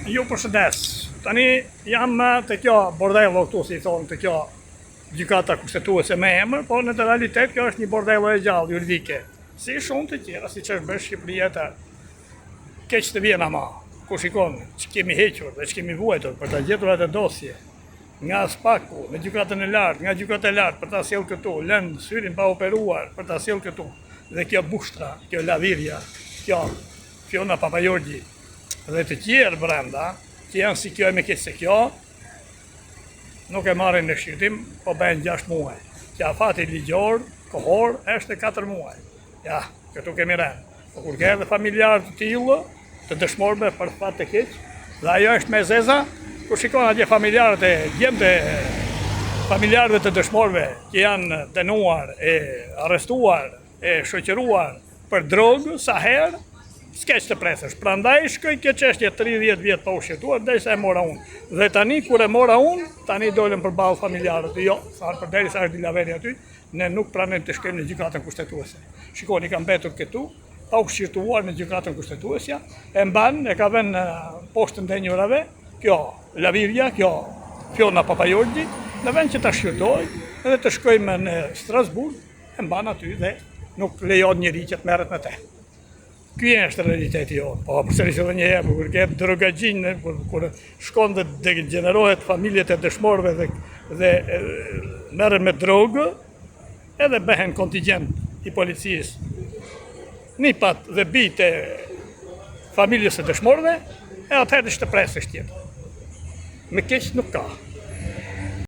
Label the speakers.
Speaker 1: Ju përshëndes. Tani jam te kjo bordello këtu, si i thonë, te kjo gjykata kushtetuese me emër, po në të realitet kjo është një bordello e gjallë juridike. Si shumë të tjera, siç është bërë Shqipëria të keq të vjen ama, kur shikon që kemi hequr dhe që kemi vuajtur për ta gjetur atë dosje nga SPAK-u në gjykatën e lartë, nga gjykata e lartë për ta sjellë këtu, lënë syrin pa operuar për ta sjellë këtu. Dhe kjo bushtra, kjo lavirja, kjo Fiona Papajorgji dhe të tjerë brenda, që janë si kjo e me keq se kjo, nuk e marrin në shqyrtim, po bëhen 6 muaj. Që afati ligjor, kohor, është 4 muaj. Ja, këtu kemi rënë. Po kur ke edhe familjarë të tillë, të dëshmorëve për fat të keq, dhe ajo është me zeza, kur shikon atje familjarët e djemtë e familjarëve të dëshmorëve që janë dënuar e arrestuar e shoqëruar për drogë sa herë, s'ke ç'të presësh. Prandaj shkoi kjo çështje 30 vjet pa u shqyrtuar derisa e mora unë. Dhe tani kur e mora unë, tani dolën përballë familjarët. Jo, thanë përderisa është Dilaveri aty, ne nuk pranojmë të shkojmë në gjykatën kushtetuese. Shikoni, ka mbetur këtu, pa u shqyrtuar në gjykatën kushtetuesja, e mban, e ka vënë poshtë të ndenjurave, kjo Lavirja, kjo Fiona Papajorgji, në vend që ta shqyrtojë edhe të shkojmë në Strasburg, e mban aty dhe nuk lejon njeri që të merret me te. Ky është realiteti jonë. Po përsëris edhe një herë, kur ke drogaxhinj, kur, kur shkon dhe degjenerohet familjet e dëshmorëve dhe dhe merren me drogë, edhe bëhen kontingjent i policisë. Nipat dhe bijtë e familjes së dëshmorëve, e atëherë është të presësh tjetër. Me keq nuk ka.